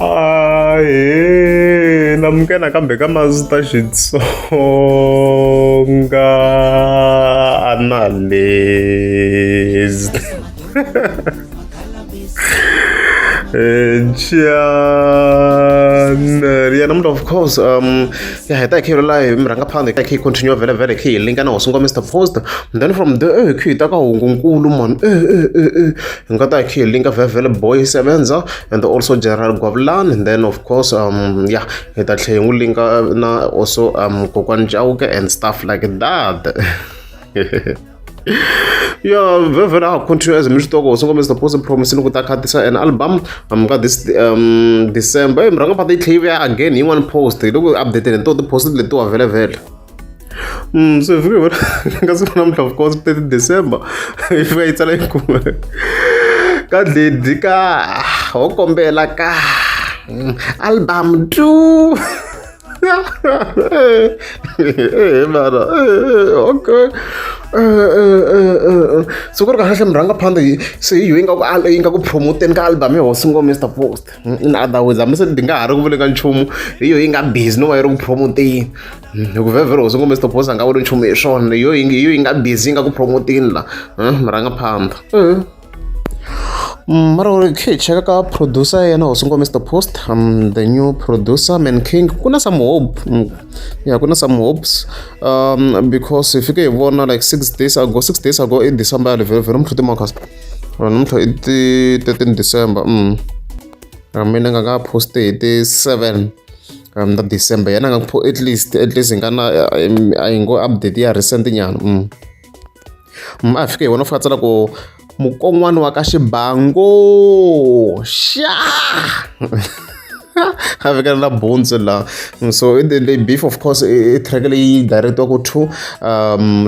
Ahee namukela nakambe ka Master Xitsonga analyst channel ya namuntlha of course ya heta hi kha hi la hi murhangaphandle hi kha hi continue vhele vhele hi kha hi linka na hosi ngoma Mr Post then from there hi kha hi ta ka hungunkulu man hi nga ta hi kha hi linka vhele boy sevenza and also General Gwavulani and then of course yeah hi ta tlhela hi n'wi linka na also kokwani Chauke and stuff like that. Yeah, vhele a continue as mi swi tiva ku hosi ngoma Mr Post promising ku ta khatisa an album ka this December. Hey, murhangaphandle yi tlhela yi vuya again yin'wana post hi loko update to ti-post letiwa vhele vhele. So hi fike hi vona ka siku namuntlha of course 30 December yi fika yi tsala yi ku ka dledi ka ho kombela ka album 2 mara okay so ku ri kahle murhangaphandle se hi yo yi nga ku yi nga ku promoteni ka album ya hosi ngoma Mr Post in other words hambi se ndi nga ha ri ku vuleni ka nchumu hi yo yi nga busy no va yi ri ku promoteni hi ku vhevhele hosi ngoma Mr Post a nga vuli nchumu hi swona hi yo yi yo yi nga busy yi nga ku promoteni la murhangaphandle. Mara ri khe hi cheka ka producer ya yena hosi ngoma Mr Post the new producer Man King ku na some hope ya ku na some hopes because hi fike hi vona like 6 days ago 6 days ago i December ya vhele vhele namuntlha ti Marcus namuntlha i ti 13 December mina nga nga post hi ti 7 ta December yena nga at least hi nga na a hi ngo update ya recent nyana a hi fike hi vona fika tsala ku mukon'wana wa ka xibango xa a vekela na bundzu la so leyi beef of course i track leyi direct-iwaku to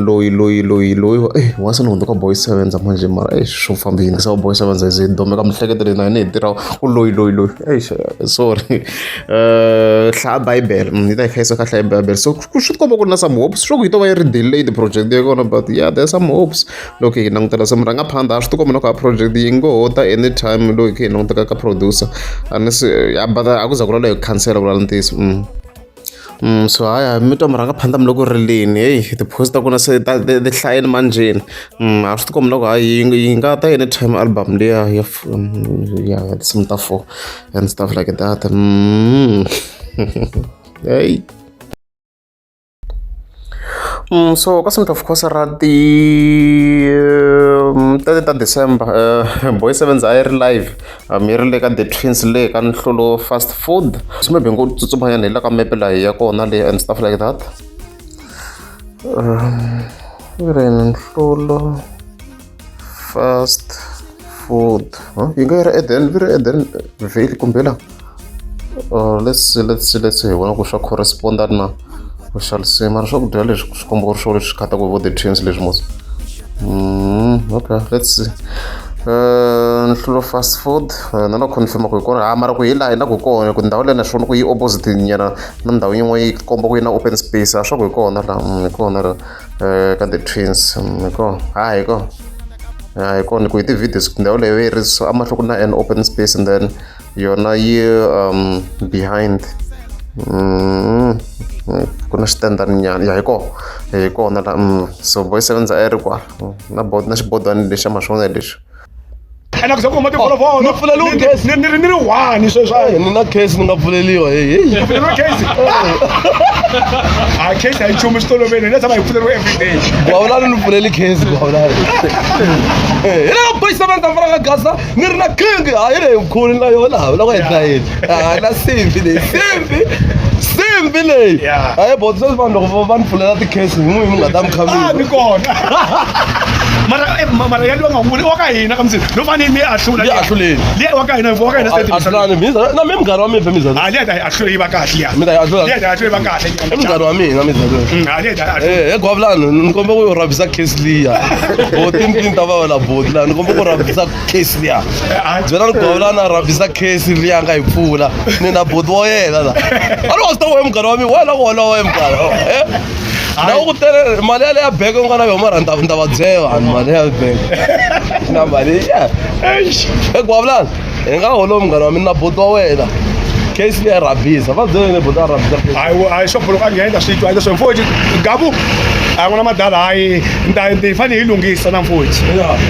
loyi loyi loyi loyi eh wa se ni hundzuka boy sevenza manje mara eh swo famba yingisa boy sevenza hi domeka miehleketo leyi na yena hi tirha ku loyi loyi loyi eish sorry hlaya bible yi ta yi kha yi ka hlaya bible so swi tikomba ku ri na some hopes swa ku yi to va yi ri delayed project ya kona but yeah there's some hopes loko hi langutela se murhangaphandha a swi tikomba na ku a project yi ngo ho ta anytime loko hi kha hi languta ka producer a ni se ya but a ku za ku lala hi khansela ku lala ntiyiso. So haya mi twa murhangaphandha mi loko rileni heyi ti-post ta kona se ta ti hlayeni manjheni a swi tikombi na ku hayi yi nga ta anytime album liya ya ya tinsimu ta four and stuff like that hey. So ka Sonto of course ra ti 30 ta December Boy Sevens a yi ri live yi ri le ka The Twins le ka Nhlolo Fast Food so maybe ngo tsutsumanyana hi la ka mepe laha hi ya kona le and stuff like that yi ri Nhlolo Fast Food huh? Yi nga yi ri Eden vi ri Eden Vale kumbe la let's see let's see let's see hi vona ku swa corresponda na we shall see mara swakudya leswi swi komba ku ri swona leswi khataka vo The Twins leswi mos okay let's see Nhlolo Fast Food na na confirm ku hi kona ha mara ku hi laha hi na ku kona ku ndhawu leyi naswona ku yi opposite nyana na ndhawu yin'we yi komba ku yi na open space a swa ku hi kona laha hi kona la ka The Twins hi kona ha hi kona ha hi kona ku hi ti-videos ndhawu leyi yi ri so amahlweni ku na an open space and then yona yi behind ku na xitendani nyana ya hi kona hi kona la so Boy Sevens a yi ri kwala na board na xibodwani lexi xa maswona lexi ene ku za ku huma tivolovolo Ni pfuleliwe case. Ni ri one sweswi. Eh, ni na case ni nga pfuleliwa hey hey. Pfuleriwe case a case a yi nchumu xitoloveni hina tshama hi pfuleriwe everyday. Gwavulani ni pfuleli case gwavulani. Eh, hi le boy seven ta fana ka gasa ni ri na king ha yi leyi mkhulu na yona ha loko hi dlayile ha na simbi leyi simbi simbi leyi. Hayi bot sweswi vanhu loko va ni pfulela ti-case hi n'wini mi nga ta mi a ni khamisa. Kona mara mara ya liwa nga vuli wa ka hina ka msini no fane ni ahlula. Ni ahluleni. Liya wa ka hina wa ka hina. Ahlulani miza na mi munghana wa mina miza. A liya ta ahlula yi va kahle ya. Mi ta yi ahlula? Liya ta ahlula yi va kahle. I munghana wa mina miza. A liya ta ahlula. Eh, he Gwavulani ni komba ku rhabisa case liya. Boti ni ta va wela boti la ni komba ku rhabisa case liya. Byela ni Gwavulani a rhabisa case liya nga yi pfula. Ni na boti wa yena la. A ni wa swi tiva ku we munghana wa mina wena ku wolowo we munghana. Eh. Na ku tele mali ya le ya beke u nga na yona mara ni ta va byela vanhu mali ya beke na mali ya e Gwavulani hi nga holovi munghana wa mina na buti wa wena case leyi ya rhabisa va byele ni buti wa rhabisa. Hayi, hayi, swo buluka a nghena swi twa leswi mfowethu Gabu a n'wana madala. Hayi, ni fanele hi lunghisa na mfowethu.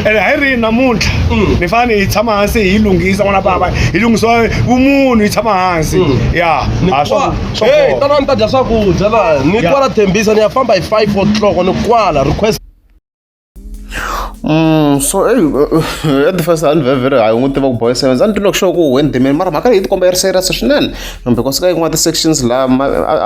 Ene hayi ri namuntlha ni fanele hi tshama hansi hi lunghisa n'wana baba, hi lunghisa vumunhu, hi tshama hansi ya. Ni Ha, swa hey, boha. Tana ni ta dya swakudya la ni kwala Thembisa, ni ya famba hi 5 o'clock, ni kwala request. So hey, at the first a ni vhevhere hayi n'wi tiva ku Boy Sevens a ni twi loko sure ku when demand, mara mhaka leyi yi tikomba yi ri serious swinene because ka yin'wana ti-sections laha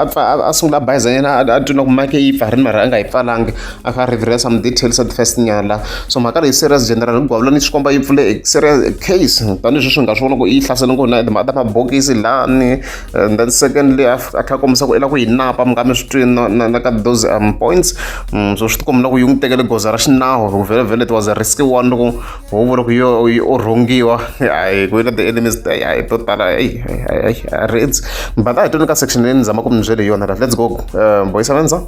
a pfa a sungula a bayiza yena a twi na ku mike yi pfarini mara a nga yi pfalangi, a kha a reveal some details at first nyana laha. So mhaka leyi serious, general Gwavula ni swi komba yi pfule serious case tanihileswi nga swi vona ku yi hlasele ngopfu na timhaka ta mabokisi lani. And then secondly, a kha a kombisa ku i lava ku yi napa, mi nga mi swi twini na ka those points. So swi tikomba na ku yi n'wi tekele goza ra xinawu hi ku vhele vhele it was a risky one loko ho vula ku yo o rhongiwa hayi ku na ti-enemies hayi to tala eyi reds. But a hi twini ka section leyi ni zama ku mi byele hi yona la. Let's go, Boy Sevenza.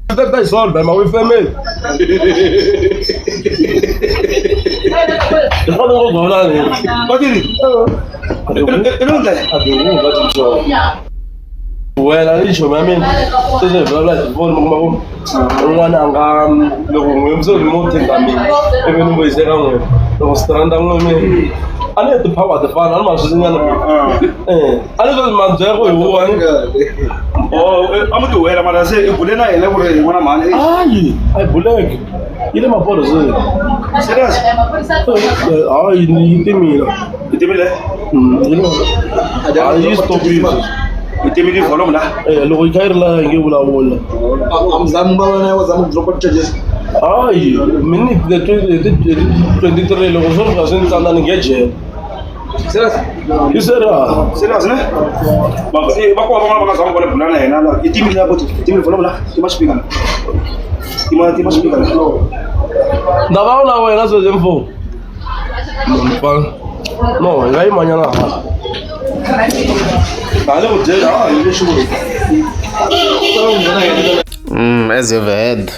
Ta yi solve ma we family hi fanele ku Gwavulani. Batiri. Wena i chomi ya mina, sweswi hi vulavula hi tifoni, mi kuma ku un'wana a nga loko n'we se mo thinta mina ivi ni vuyise ka n'wina loko swi n'we mina a ni ti-power ti fana a ni ma swisinyana a ni sweswi mabyela ku hi huwa ni. Oh, a mu ti huwela mara se i bule na yena ku ri n'wana mhani. Hayi, a yi buleki, yi le maphoriseni. Serious? Hayi, yi timile. I timile? Hayi, yi stopile. I timile volume la? Eh, loko yi kha yi ri laha yi nge vulavula. Amzami bana wazama ku drop charges. Hayi, minute leti 23 loko swo fika swi ni tsandza ni nge jele. Serious? Yi serious. Serious ne? Va va kona van'wana va nga zama va bula na yena la. I timile la buti, i timile volume la. Tima speaker la. Tima speaker la. Ndava na wena sweswi mfo mfana, no hi nga yimanyana hala a le ku dyeni a hi le xivuri. As you've heard,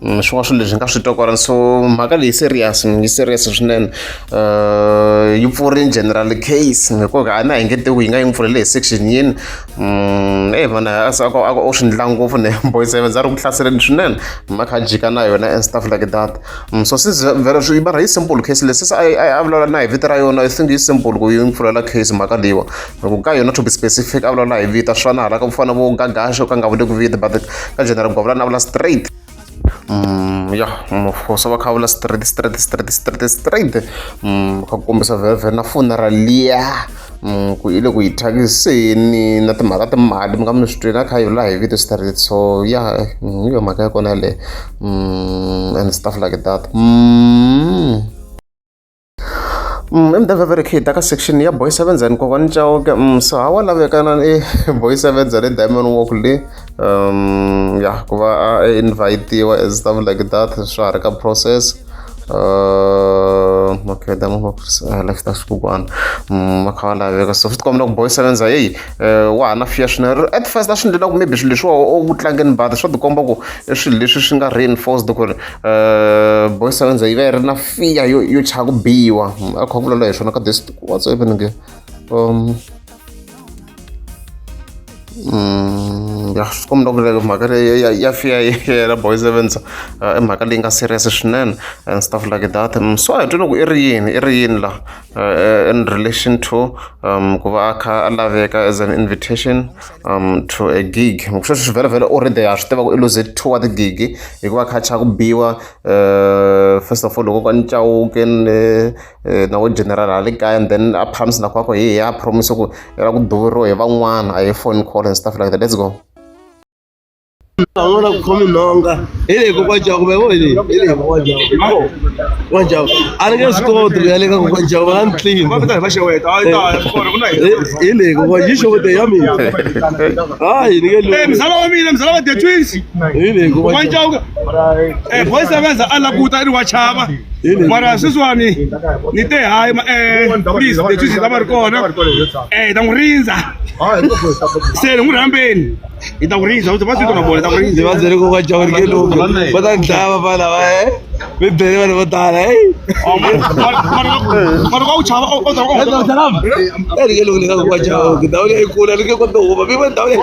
swin'wana swilo leswi nga swi twa kwalano. So mhaka leyi serious, yi serious swinene. Yi pfurile general case hikuva a na hi nge tivi yi nga yi n'wi pfulele hi section yini. E mana a u swi ndla ngopfu ne Boy Sevens a ri ku hlaseleni swinene, ma kha a jika na yona and stuff like that. So since vhele swi mara yi simple case leswi se a vulavula na hi vito ra yona, I think yi simple ku yi n'wi pfulela case mhaka leyiwa ku ka yona. To be specific, a vulavula hi vito swa na hala ka ku fana vo Gagaxo ka nga vuli ku vito, but ka general Gwavula na vula straight. Ya, of course va kha vula straight, straight, straight, straight, straight. Kha ku kombisa vhele na funeral liya ku i le ku yi thyakiseni na timhaka timali, mi nga mi swi twini a kha yi vula hi vito straight. So ya, hi yo mhaka ya kona yaleyo and stuff like that. MWVK ta ka section ya Boy Sevens and Kokwani Chauke. So hawa laveka na i Boy Sevens le Diamond Walk le ya ku va a invitiwa and stuff like that, swa ha ri ka process. Okay, Diamond Walk left ta swikukwana va kha va laveka. So swi tikomba ku Boy Sevens hey wa ha na fear swinene. At first a swi ndlela ku maybe swilo leswiwa o ku tlangeni, but swa tikomba ku i swilo leswi swi nga reinforced ku ri Boy Sevens yi va yi ri na fear yo chava ku biwa, a kha vulavula hi swona ka this. What's happening here? Ya, swi komba ku ri mhaka leyi ya fear ya Boy Sevens i mhaka leyi nga serious swinene and stuff like that. So a hi twi loko i ri yini, i ri yini la in relation to ku va a kha a laveka as an invitation to a gig. Sweswi vhele vhele already ha swi tiva ku i lose two wa tigigi hikuva a kha a chava ku biwa. First of all, loko ka Chauke na wo general hala kaya, and then a promise na kwako hi a promise ku i lava ku duvuriwa hi van'wana a hi phone call and stuff like that. Let's go. N'wana ku khomi nhonga hi leyi kokwa Jaku ve hi leyi, hi leyi kokwa Jaku, kokwa Jaku a ni nge swi koti ku ya le ka kokwa Jaku, va nga ni tlimba. Va vita hi va xeweta. Hayi, ta kona ku na hina. Hi leyi kokwa yi xewete ya mina, hayi ni nge Eh, mzala wa mina, mzala wa The Twins. Hi leyi kokwa Kokwa Jaku. Chauke. Eh, Boy Sevenza a la kuta i ri wa chava. Mara sweswiwani ni te hayi please the twins ta va ri kona hi ta n'wi rindza se ni n'wi rhambeni hi ta ku rindza va swi tona vona hi ta ku rindza va byele ku va jawuri ke loko va ta ni dlaya vafana va mi bele vanhu vo tala mara ka u chava ni ke loko ni nga ku va jawuri ndhawu leyi kula ni nge koti ku huma mi va ndhawu leyi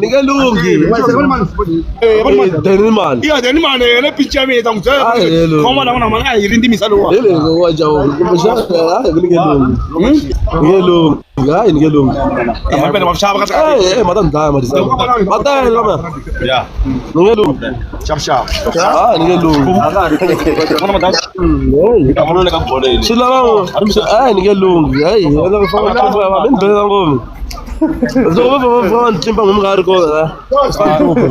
ni nge lunghi Denimani iya Denimani yena pinci ya mina ta n'wi byela khoma la n'wana mani a hi rindimisa lowa hi le wa jawuri kumbexana hayi ni nge lunghi ni nge lunghi hayi ni nge lunghi eh ma ta ni dlaya madisa ma tele lama ni nge lunghi hayi ni nge lunghi swi lava hayi ni nge lunghi hayi mi ni belela ngopfu loko va va ni tlimba n'wi mi nga ri kona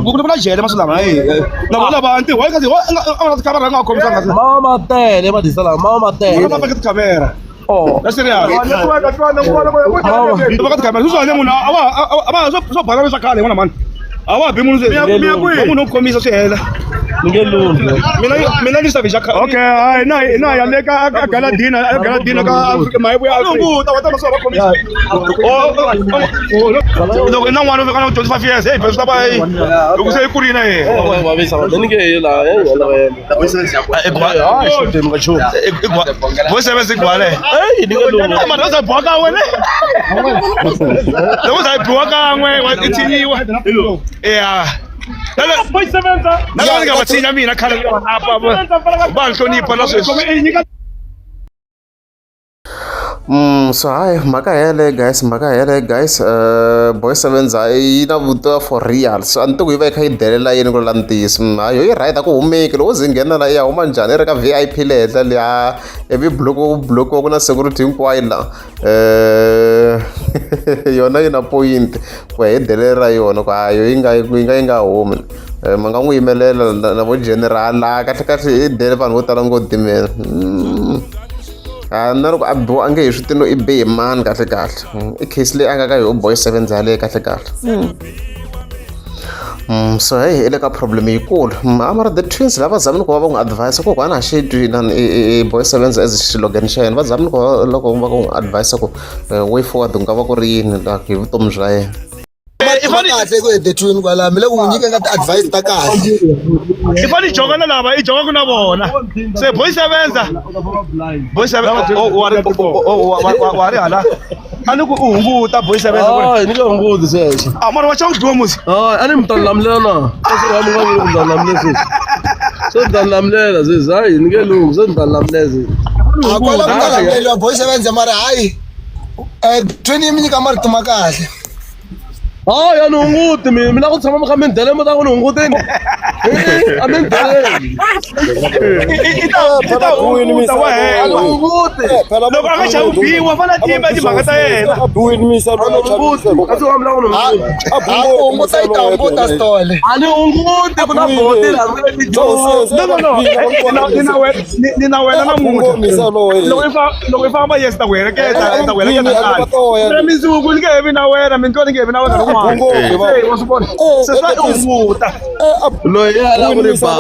ku na jele masiku lama lava lava ntirho wa kasi a nga tikhamera nga khomisanga mama ma tele madisa lama mama ma tele va faka tikhamera na serious va faka tikhamera sweswi munhu a va a va swo bana swa khale n'wana mani a wa bi munhu se munhu u khomisa swi hela ni nge lunghi mina ni savage okay hayi na na ya le ka galadina galadina ka Afrika mayibu ya Afrika hunguta wa ta maswa va khomisa loko i na n'wana u na 25 years hey swi ta va loko se i kurile ye ni nge yi la boy seven igwale ni nge lunghi mara u za biwa kan'we ne loko u za biwa kan'we i tshinyiwa ya na lava ni nga va tshinya mina khale va nhlonipha na sweswi. So hayi mhaka yeleyo guys, mhaka yeleyo guys, boy sevenza yi na vutoya for real. So a ni tivi ku yi va yi kha yi delela yini ku la ntiyiso. Hayi yo yi right a ku humeki loko ze yi nghena la ya huma njhani i ri ka VIP le henhla liya ivi block block ku na security hinkwayo la yona yi na point ku ya hi delela ra yona ku hayi yo yi nga yi nga yi nga humi ma nga n'wi yimelela na vo general la kahle kahle i dele vanhu vo tala ngo timela. Na loko a biwa a nge hi swi tivi no i be hi mani kahle kahle i case leyi a nga ka yo boy seven yaleyo kahle kahle. So hey i le ka problem yikulu mara the twins lava zamini ku va va n'wi advise ku kwana a xi twi inani boy sevens as xilogan xa yena va zamini ku va loko va ku n'wi advise ku way forward ku nga va ku ri yini like hi vutomi bya yena. Kahle ku the twin kwala mi le ku n'wi nyikeni ka ti-advice ta kahle i fane i jonga na lava i jongaka na vona se boy sevenza boy sevenza wa ri hala a ni ku u hunguta boy sevenza hayi ni nge hunguti sweswo a mara wa xa ku dyiwa musi hayi a ni mi ta ni lamulela na sweswi mi nga vuli ku mi ta ni lamulela sweswi se mi ta ni lamulela sweswi hayi ni nge lunghi se mi ta ni lamulela sweswi a kwala ku nga lamuleliwa boy sevenza mara hayi twin yi mi nyika marito ma kahle hayi a ni hunguti mina mi lava ku tshama mi kha mi ni dele mi ta ku ni hungutini a mi ni deleli i ta hunguta wa a ni hunguti loko a nga xavi biwa fana tiva timhaka ta yena a ni hunguti kasi wa mi lava ku ni hunguta a ku hunguta yi ta hunguta stole a ni hunguti ku na boti laha mi nge no no no ni na wena namuntlha loko i famba yes ta ku heleketa ta ku heleketa kahle mindzuku ni nge he vi na wena mintwa ni nge he vi na wena wa swi vona se swa i hunguta loyi a lava ku ni ba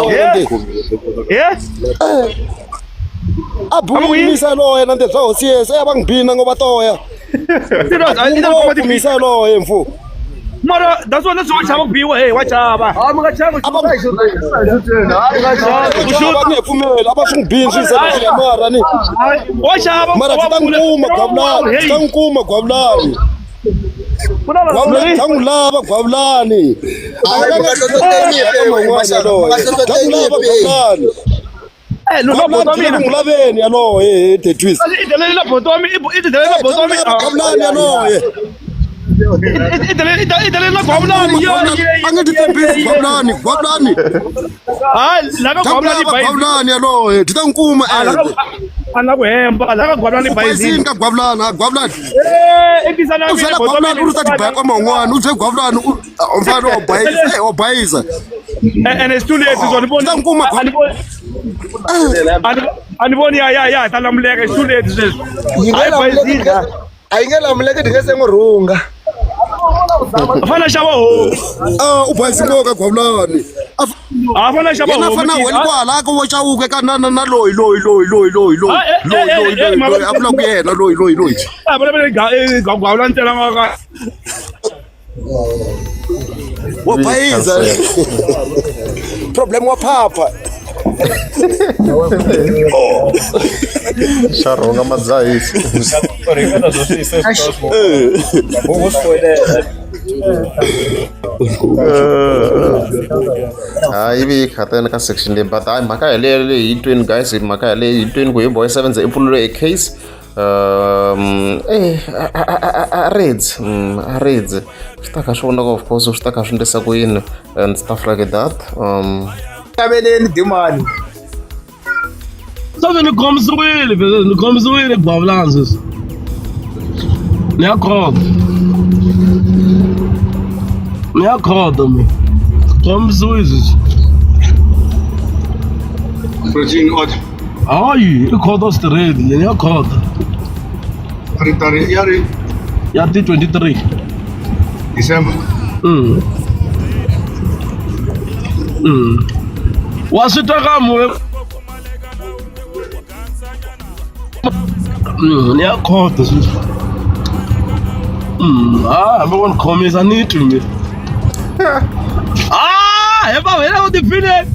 a buwimisa loye na ndebya hosi yesu ya va ngibina ngoba toya kumisa loye mfo mara that's what that's what chava ku biwa hey wa chava a mi nga chavi a va nge pfumeli a va swi n'wi bini swi se mara ni wa chava mara byi ta n'wi kuma gwavulani byi ta n'wi kuma gwavulani gwavulani bya n'wi lava gwavulani a nga bya n'wi lava gwavulani gwavulani byi n'wi laveni yaloye the twist i delela boto wa mi i delela boto wa mi gwavulani yaloye i delela gwavulani a nge ti tshembisi gwavulani gwavulani hayi la ka gwavulani gwavulani yaloye byi ta n'wi kuma a na ku hemba la ka gwavulani bayizini ka gwavulani a gwavulani i tisa na u byela gwavulani u ri ta tibaya kwa man'wana u bye gwavulani u mfana wa bayiza wa bayiza and it's too late so ni voni ta n'wi kuma a ni voni ya ya ya ta lamuleka it's too late sweswi hayi bayizini a yi nge lamuleki di nge se n'wi rhunga A fanele a xava homu. A u bayisi nkoka gwavulani. A fanele a xava Yena homu. fana wena kwala ko chauke ka na na na loyi loyi loyi loyi loyi loyi Ah, eh, loyi eh, loyi eh, loyi eh, loyi a vula ku yena loyi loyi loyi. A vulavula gwavula ntsena ka Wa bayiza. Problem wa phapha. Xa rhonga madzahisi. Hayi ivi yi khateni ka section leyi, but hayi mhaka yaleyo leyi yi tweni guys, mhaka yaleyo yi tweni ku hi boy seven i pfulile a case. Eh a redzi, a redzi swi ta kha swi vonaka, of course swi ta kha swi endlisa ku yini and stuff like that. Xaveleni dimani. Sweswi ni khomisiwile vhele, ni khomisiwile gwavulani sweswi. Ni ya khoto. Ni ya khoto mi. Khomisiwile sweswi. Protein order. Hayi, i khoto straight, ni ya khoto. Ri tari ya ri Ya ti 23. December. Wa swi twa ka mu. Ni ya khoto sweswi. Ah, hambi wo ni khomisa ni twi mi. Ah, he bava hi la ku tiphineni.